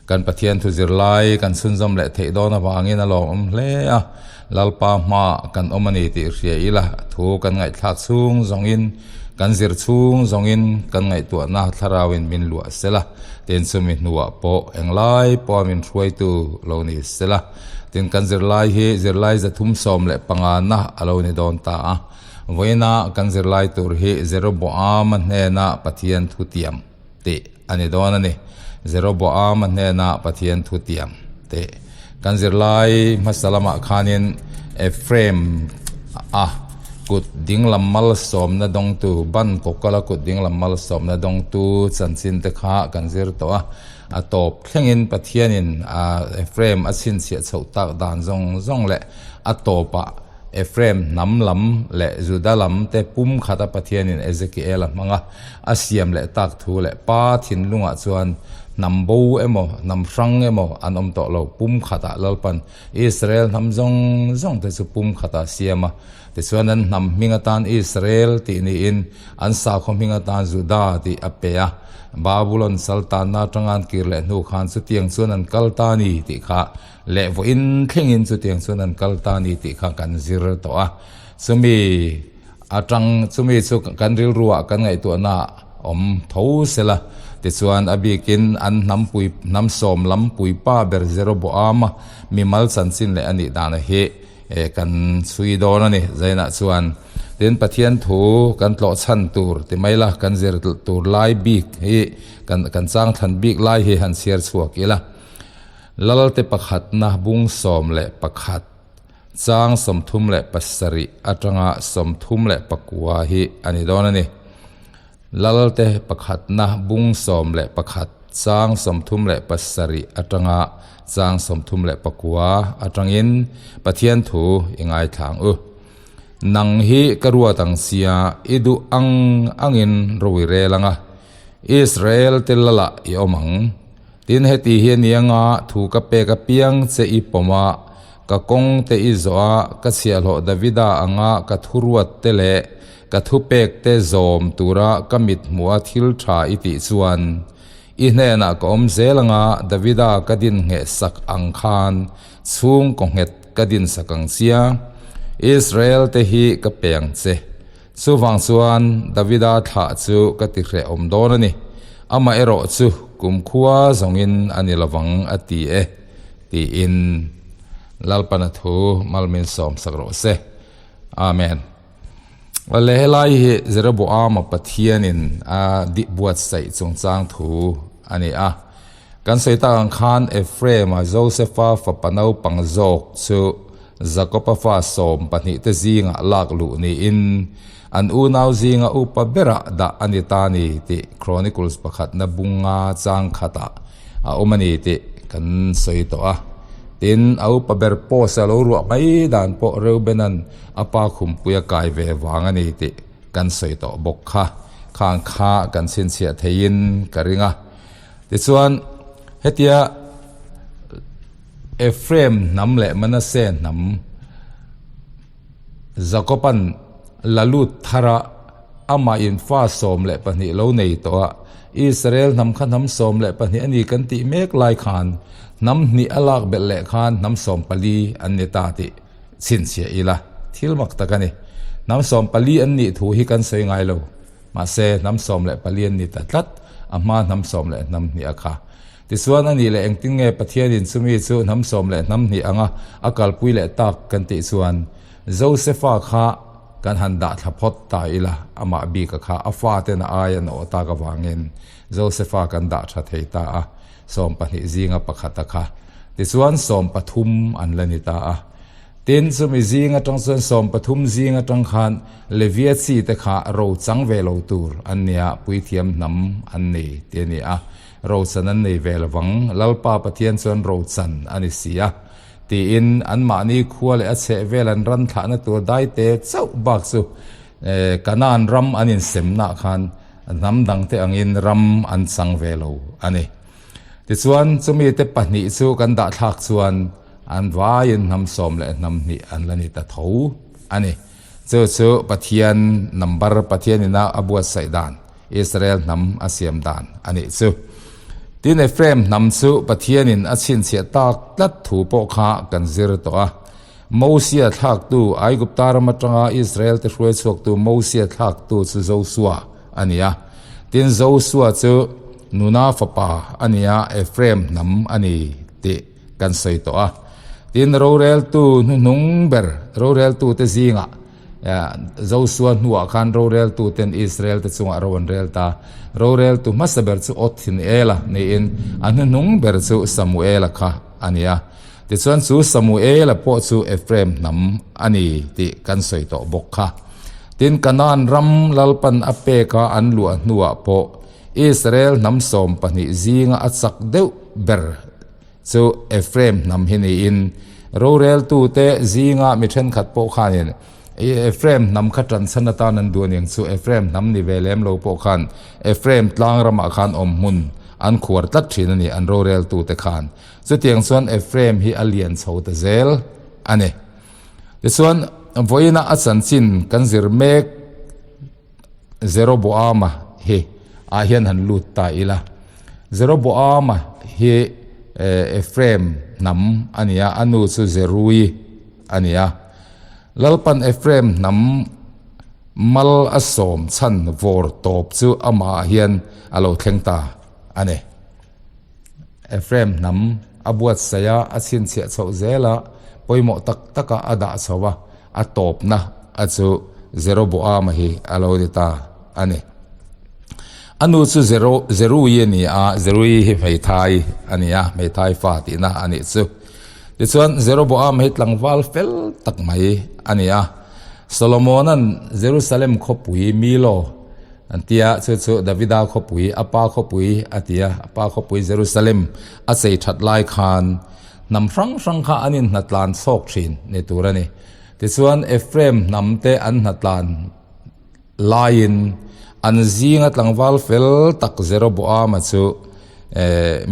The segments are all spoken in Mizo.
Kan Pathian thu zirlai kan chhunzawm leh theih dawn avangin a lawmawm hle a, Lalpa hmaah kan awm a ni tih hria ila, thu kan ngaihthlak chhung zawngin, kan zir chhung zawngin kan ngaihtuahna thlarauin min luah sela, tin chumi hnuah pawh englai pawha min hruaitu lo ni sela, tin kan zirlai hi zirlai 315na a lo ni dawn ta a. Vawiina kan zirlai tur hi Jeroboama hnena Pathian thutiam tih a ni dawn a ni. Jeroboama hnena Pathian thutiam tih kan zirlai hmasa lamah khanin Ephraim a kut dinglam malsawmna dawngtu, ban kawkala kut dinglam malsawmna dawngtu chanchin te kha kan zir tawh a. A tawp thlengin Pathianin Ephraim a chhinchhiah chhoh tak dan zawng zawng leh a tawpah Ephraim hnam lam leh Juda lam te pum khata Pathianin Ezekiel a hmang a, a siam leh tak thu leh Pa thinlungah chuan hnam bo emaw, hnam hrang emaw an awm tawh lo, pum khatah Lalpan Israel hnam zawng zawng te chu pum khatah a siam a. Tichuan an hnam hming atan Israel tih niin an sakhaw hming atan Juda tih a pe a. Babulon saltanna atanga an kir leh hnu khan chutiang chuan an kal ta a ni tih kha Leh vawiin thlengin chutiang chuan an kal ta a ni tih kha kan zir tawh a. Chumi atang chumi chu kan rilruah kan ngaihtuahna awm tho sela. Tichuan a bikin an hnampui hnam sawm lam puipa ber Jeroboama mimal chanchin leh a nih dana hi kan chhui dawn a ni. Zainah chuan tin Pathian thu kan tlawh chhan tur ti mai la kan zir tur lai bik hi kan kan chang thlan bik lai hi han chhiar chhuak ila. Lalte pakhatna bung 11, chang 37 atanga 39 hi a ni dawn a ni. Lalte pakhatna bung 11, chang 37 atanga chang 39 atangin Pathian thu i ngaithla ang u. Nang hi ka ruat ang sia, i duh ang angin ro i rel ang a, Israel te lalah i awm ang. Tin, heti hi a ni anga thu ka pek apiang che i pawm a, ka kawng te i zawh a, ka chhiahhlawh Davida anga ka thuruat te leh ka thupek te zawm tura ka mit hmuh a thil tha i tih chuan, i hnenah ka awm zel anga Davida ka din ngheh sak ang khan chhungkaw nghet ka din sak ang chia, Israel te hi ka pe ang che. Chuvang chuan Davida thlah chu ka ti hrehawm dawn a ni, amaherawh chu kumkhua zawngin a ni lovang a ti e, tiin Lalpana thu malmin sawm sak rawh se. Amen. Awle helai hi Jeroboama Pathianin a buatsaih chungchang thu a ni a. Kan sawi tak ang khan Ephraim-a Josefa fapa naupang zawk chu Jakob-a fa 12 te zingah lak luh niin an unau zinga upa berah dah a ni ta ni tih Chronicles pakhatna bunga chang khatah a awm a ni tih kan sawi tawh a. Tin, a upa ber post a lo ruah mai dan pawh Reuben-a'n a pa khumpui a kai ve vang a ni tih kan sawi tawh bawk kha. Khang kha kan chhinchhiah theiin ka ring a. Tichuan, hetia Ephraim hnam leh Manasseh hnam Jakoban la lut thar a, amah in fa 12 lo nei tawh a, Israel hnam kha hnam 12 a ni kan tih mek lai khan hnam hnih a lak belh leh khan hnam 14 an ni ta tih chhinchhiah ila thil mak tak a ni. Hnam 14 an nih thu hi kan sawi ngai lo. Mahse, hnam 14 an ni ta tlat, a hma hnam sawm leh hnam hnih a kha. Tichuan, a nih leh engtin nge Pathianin chumi chu hnam sawm leh hnam hnih anga a kalpui leh tak kan tih chuan, Josefa kha kan han dah thla phawt ta ila, amah bika kha a faten a ai an awh tak avangin Josefa kan dah tha thei ta a, 12 zinga pakhata kha. Tichuan, 13 an la ni ta a. Tin, chumi zing atang chuan 13 zing atang khan Levia chi te kha ro chang ve lo tur an nia, puithiam hnam an ni ti a ni a, ro chan an nei ve lovang, Lalpa Pathian chuan ro chan a ni si a, tiin anmahni khua leh a chheh vel an ran thlahna tur daite chauh bak chu Kanaan ram an insemnaah khan hnam dangte angin ram an chang ve lo a ni. Tichuan, chumi te pahnih chu kan dah thlak chuan an vaiin hnam sawm leh hnam hnih an la ni ta tho a ni. Chu chu Pathian number, Pathian ina a buatsaih dan, Israel hnam a siam dan a nih chu. Tin, Ephraim hnam chu Pathianin a chhinchhiah tak tlat thu pawh kha kan zir tawh a. Mosia thlaktu, Aigupta ram atanga Israelte hruai chhuaktu Mosia thlaktu chu Josua a ni a. Tin, Josua chu Nuna fapa a ni a, Ephraim hnam a ni tih kan sawi tawh a. Tin, roreltu hnuhnung ber, roreltute zingah Josua hnuah khan roreltuten Israelte chungah ro an rel ta. Roreltu hmasa ber chu Othniela niin a hnuhnung ber chu Samuela kha a ni a. Tichuan chu Samuela pawh chu Ephraim hnam a ni tih kan sawi tawh bawk kha. Tin, Kanaan ram Lalpan a peka an luah hnuah pawh Israel hnam 12 zinga a chak deuh ber Chu Ephraim hnam hi niin roreltute zinga mi thenkhat pawh khanin Ephraim hnam kha tanchhan atan an duh aniang chu Ephraim hnam ni ve lem lo pawh khan Ephraim tlang ramah khan awm hmun an khuar tlat thin a ni an roreltute khan. Chutiang chuan Ephraim hi a lian chho ta zel a ni. Tichuan vawiina a chanchin kan zir mek Jeroboama hi ah hian han lut ta ila. Jeroboama hi Ephraim hnam a ni a, a nu chu Zerui a ni a. Lalpan Ephraim hnam mal a sawm chhan vawr tawp chu amah ah hian a lo thleng ta a ni. Ephraim hnam a buatsaih a, a chhinchhiah chhoh zel a, pawimawh tak taka a dah chho a, a tawpna a chu Jeroboama hi a lo ni ta a ni. A nu chu Zero, Zerui a ni a, Zerui hi hmeithai a ni a, hmeithai fa tihna a nih chu. Tichuan Jeroboama hi tlangval fel tak mai a ni a, Solomona'n Jerusalem khawpui Milo An ti a, chu chu Davida khawpui, a pa khawpui a ti a, a pa khawpui Jerusalem a chei that lai khan hnam hrang hrang kha an inhnatlan chhawk thin ni tur a ni. Tichuan Ephraim hnam te an hnatlan laiin an zinga tlangval fel tak Jeroboama chu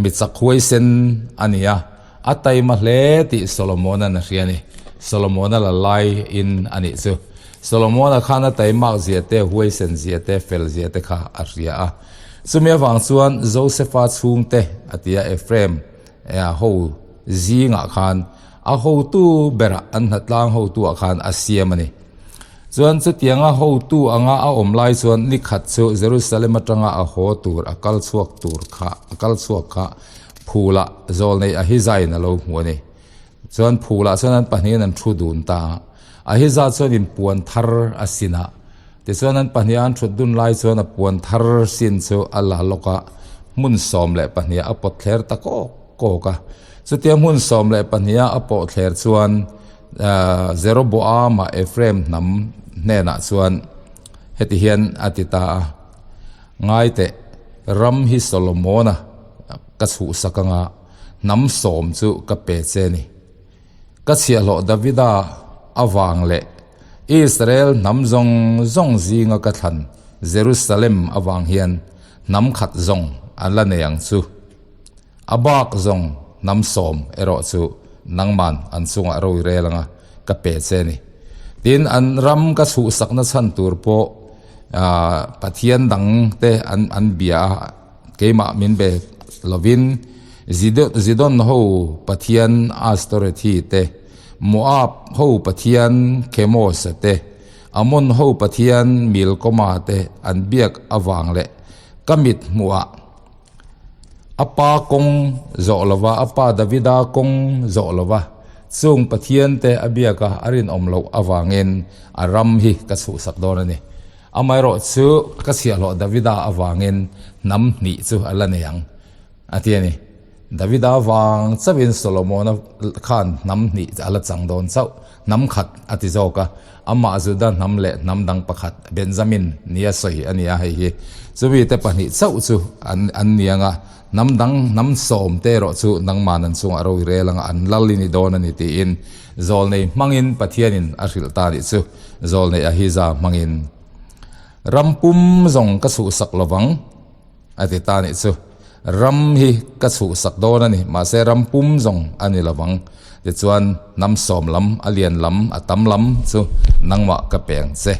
mi chak huaisen a ni a, a taima hle tih Solomona'n a hria a ni. Solomona la laiin a nih chu. Solomona khan a taimak zia te, huaisen zia te, fel zia te kha a hria a. Chumi avang chuan Josefa chhungte a ti a, Ephraim ho zingah khan a hotu berah an hnatlang hotuah khan a siam a ni. Chuan chutianga hotu anga a awm lai chuan ni khat chu Jerusalem atanga a haw tur a kal chhuak tur kha a kal chhuak kha phulah zawlnei Ahizain a lo hmu a ni. Chuan phulah chuan an pahnihin an thu dun ta a. Ahiza chuan in puan thar a sin a, tichuan an pahniha an thut dun lai chuan a puan thar sin chu a la lawk a, hmun 12 a pawt thler ta kawk kawk a. Chutia hmun 12 a pawh thler chuan Jeroboama Ephraim hnam hnenah chuan heti hian a ti ta a, Ngai teh, ram hi Solomona ka chhuhsak anga hnam sawm chu ka pe che ni. Ka chhiahhlawh Davida avang leh Israel hnam zawng zawng zinga ka thlan Jerusalem avang hian hnam khat zawng an la nei ang chu. A bak zawng hnam sawm erawh chu nangman an chungah ro i rel anga ka pe che ni. Tin, an ram ka chhuhsakna chhan tur pawh Pathian dang te an bia a, Keimah min be lovin Zidon ho pathian Astorethi te, Moab ho pathian Kemos-a te, Ammon ho pathian Milkoma te an biak avang leh ka mit hmuhah a pa kawng zawh lova, a pa Davida kawng zawh lova chung pathian te a biak a, a rinawm loh avangin a ram hi ka chhuhsak dawn a ni. Amaherawh chu ka chhiahhlawh Davida avangin hnam hnih chu a la nei ang, a ti a ni. Davida vang chauhin Solomona khan hnam hnih a la chang dawn chauh, hnam khat a ti zawk a, amah Juda hnam leh hnam dang pakhat Benjamin nia sawi a ni a, hei hi chumite pahnih chauh chu an an ni ang a, hnam dang hnam sawm te erawh chu nangman an chungah ro i rel ang a, an lal i ni dawn a ni tiin zawlnei hmangin Pathianin a hrilh ta nih chu. Zawlnei Ahiza hmangin, Ram pum zawng ka chhuhsak lovang, a ti ta nih chu. Ram hi ka chhuhsak dawn a ni, mahse ram pum zawng a ni lovang. Tichuan, hnam sawm lam, a lian lam, a tam lam chu nangmah ka peng che,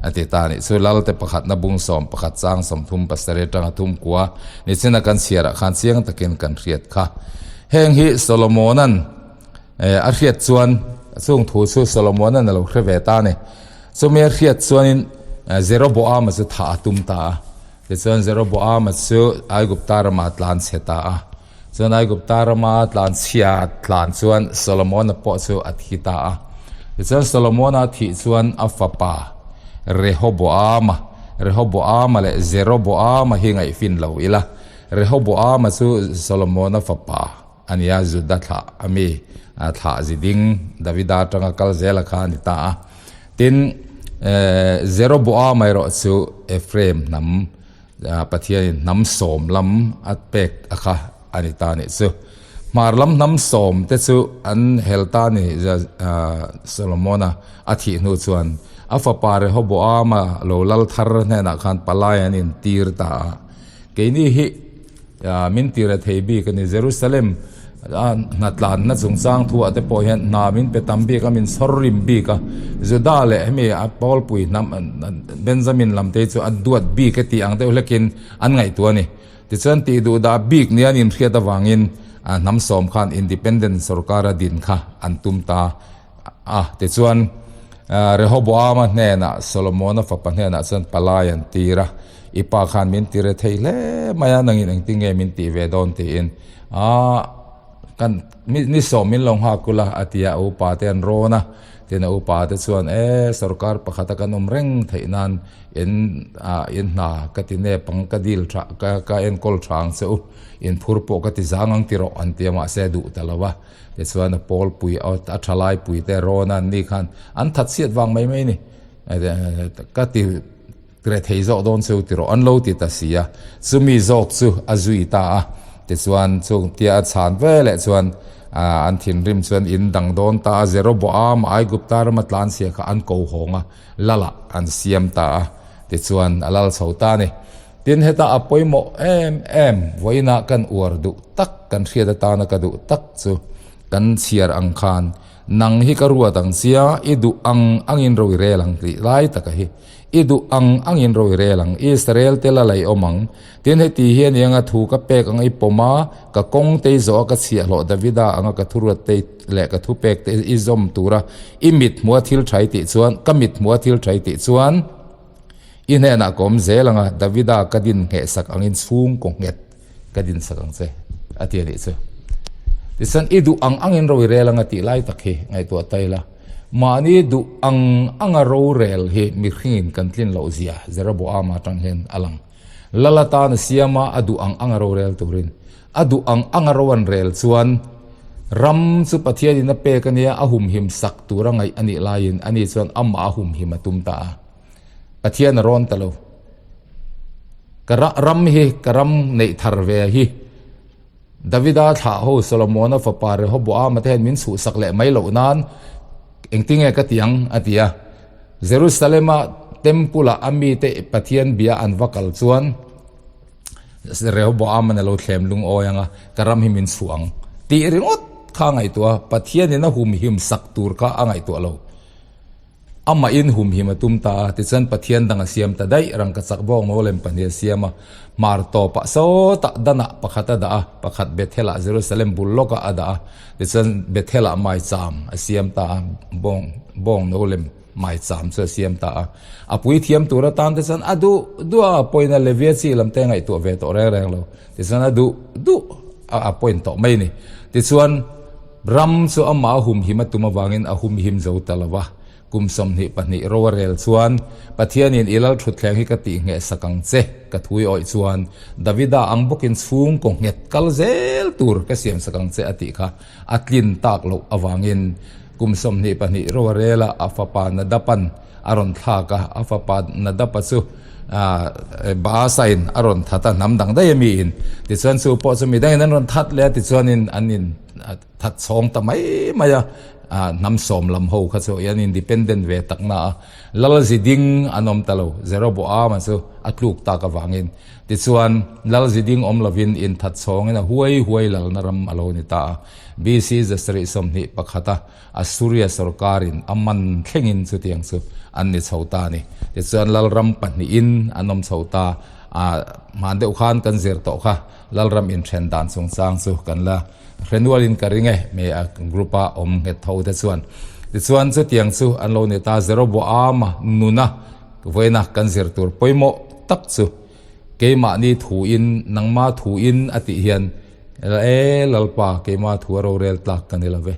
A ti ta a nih chu. Lalte pakhatna bung 11 chang 37 atanga thum kua nichina kan chhiarah khan chiang takin kan hriat kha. Heng hi Solomona'n a hriat chuan chung thu chu Solomona'n a lo hre ve ta a ni. Chumi a hriat chuanin Jeroboama chu thah a tum ta a. Tichuan Jeroboama chu Aigupta ramah a tlan chhe ta a. Chuan Aigupta rama tlanchhia tlan chuan Solomona pawh chu a thi ta a. Tichuan Solomona thih chuan a fapa Rehoboama, Rehoboama leh Jeroboama hi ngaihfin lo ila. Rehoboama chu Solomona fapa a ni a, Juda thlah a mi, thlah ziding Davida atanga kal zela kha a ni ta a. Tin, Jeroboama erawh chu Ephraim hnam Pathianin hnam sawm lam a pek a kha a ni ta nih chu. Hmar lam hnam sawm te chu an hel ta ni Solomona a thih hnu chuan a fapa Rehoboama lo lal thar hnenah khan palai an intir ta a. Keini hi Min ti reh thei bik a ni. Jerusalem a hnatlanna chungchang thuah te pawh hian hna min pe tam bik a, min chhawr rim bik a. Juda leh hemi a pawlpui hnam Benjamin lam te hi chu a duat bik e tih ang deuh hlekin an ngaihtuah a ni. Tichuan tih duh dah bik nia an inhriat avangin hnam sawm khan independent sorkar a din kha an tum ta a. Tichuan Rehoboama hnenah Solomona fapa hnenah chuan palai an tir a. I pa khan min ti re thei hle mai a, nangin engtin nge min tih ve dawn tiin aah kan ni sawm min lo nghak ula a ti a, a upa te an rawn a, tin a upa te chuan e sorkar pakhat a kan awm reng theih nan in ah in hna ka ti nep ang ka dil tha ka ka enkawl tha ang che u, in phur pawh ka ti zang ang ti rawh an ti a mahse a duh ta lo a, tichuan a pawlpui a thalaipui te rawn a an ni khan an that chhiat vang mai mai a ni ka ti. Reh thei zawk dawn cheu ti rawh an lo ti ta si a, chumi zawk chu a zui ta a, tichuan chung tia a chhan ve leh chuan an thinrim chuan in dang dawn ta a, Jeroboam Aigupta rama tlanchhia kha an ko hawng a, lalah an siam ta a, tichuan a lal chho ta a ni. Tin heta a pawimawh em em vawiinah kan uar duh tak, kan hriat atana ka duh tak chu kan chhiar ang khan nang hi ka ruat ang sia, i duh ang angin ro i rel ang tih lai taka hi. I duh ang angin ro i rel ang, Israel te la laih awm ang. Tin, heti hi a ni anga thu ka pek ang i pawm a, ka kawng te i zawh a, ka chhiahhlawh Davida anga ka thuruat te leh ka thupek te i zawm tura i mit hmuha thil tha i tih chuan, ka mit hmuha thil tha i tih chuan, i hnenah ka awm zel anga Davida ka din nghehsak angin chhungkaw nghet ka din sak ang che, a ti a nih chu. Tichuan, i duh ang angin ro i rel anga tih lai tak hi ngaihtuah ta ila. Mahni duh ang anga rorel hi mihringin kan tlin loh zia Jeroboama atang hian a lang. Lal atan a siam a, a duh ang anga rorel turin. A duh ang anga ro an rel chuan ram chu Pathianin a pek a nia, a humhim sak tura ngaih a nih laiin ani chuan amah a humhim a tum ta a. Pathian a rawn ta lo. Ka ram hi ka ram neih thar ve hi. Davida thlah ho Solomona fapa Rehoboama te hian min chhuhsak leh mai loh nan engtinge ka ti ang? a ti a. Jerusalema temple-ah a mite Pathian bia an va kal chuan Rehoboama'n a lo thlem lungawi ang a, ka ram hi min chhuh ang tih ringawt kha a ngaihtuah a, Pathianin a humhim sak tur kha a ngaihtuah lo. Amahin humhim a tum ta a, tichuan Pathian dang a siam ta daih, rangka chak bawk maw lem pahnih a siam a, hmar tawpah sawtah danah pakhat a dah a, pakhat Bethel-ah Jerusalem bul lawkah a dah a, tichuan Bethel-ah maicham a siam ta a, bawng bawng no lem maicham chu a siam ta a. A puithiam tur atan te chuan a duh duh a appoint a, Levia chi lam te a ngaihtuah ve tawh reng reng lo, tichuan a duh duh a appoint tawh mai a ni. Tichuan. Ram chu amah a humhim a tum avangin a humhim zo ta lo va. Kum 22 ro a rel chuan, Pathianin i lal thutthleng hi ka tih ngheh sak ang che, ka thui awih chuan, Davida ang bawkin chhungkaw nghet kal zel tur ka siam sak ang che a tih kha a tlin tak loh avangin kum 22 ro a rel a, a fapa Nadapan a rawn thlak a, a fapa Nadapa chu Baasa-in a rawn that a, hnam dang daih a miin. Tichuan chu pawh chu midangin an rawn that leh a, tichuanin an in that chhawng ta mai mai a. Hnam sawm lam ho kha chu an independent ve tak na a, lal zi ding an awm ta lo, Jeroboama chu a tluk tak avangin. Tichuan, lal zi ding awm lovin inthat chhawngin a huai huai lalna ram a lo ni ta a. BC 721 a Assuria sorkarin a man thlengin chutiang chu an ni chho ta a ni. Tichuan, lalram pahnihin an awm chho ta a, hman deuh khan kan zir tawh kha lalram inthen dan chungchang chu kan la Hre nualin ka ring e, me a group a awm nghet tho te chuan. Tichuan chutiang chu an lo ni ta, Jeroboama nuna vawiina kan zir tur pawimawh tak chu keimahni thuin, nangma thuin a tih hian e Lalpa keima thu a rorel tlak ka ni lo ve,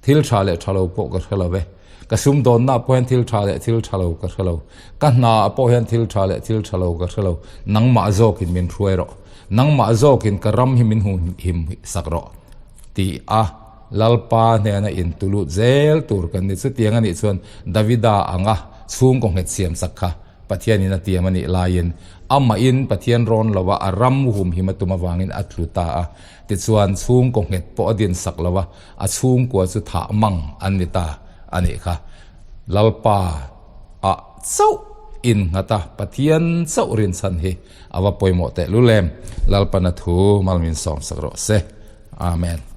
thil tha leh tha lo pawh ka hre lo ve, ka sumdawnna pawh hian thil tha leh thil tha lo ka hre lo, ka hna ah pawh hian thil tha leh thil tha lo ka hre lo, nangmah zawkin min hruai rawh. Nangmah zawkin ka ram hi min hum him sak rawh tih a Lalpa hnena intu lut zel tur kan ni. Chutiang a nih chuan Davida anga chhungkaw nghet siam sak kha Pathianin a tiam a nih laiin amahin Pathian rawn lo a, a ram hum him a tum avangin a tlu ta a. Tichuan chhungkaw nghet pawh a din sak lo a, a chhungkua chu thah mang an ni ta a nih kha. Lalpa ah chauh innghat a, Pathian chauh rinchhan hi A va pawimawh teh lul em? Lalpana thu malmin sawmsak rawh se. Amen.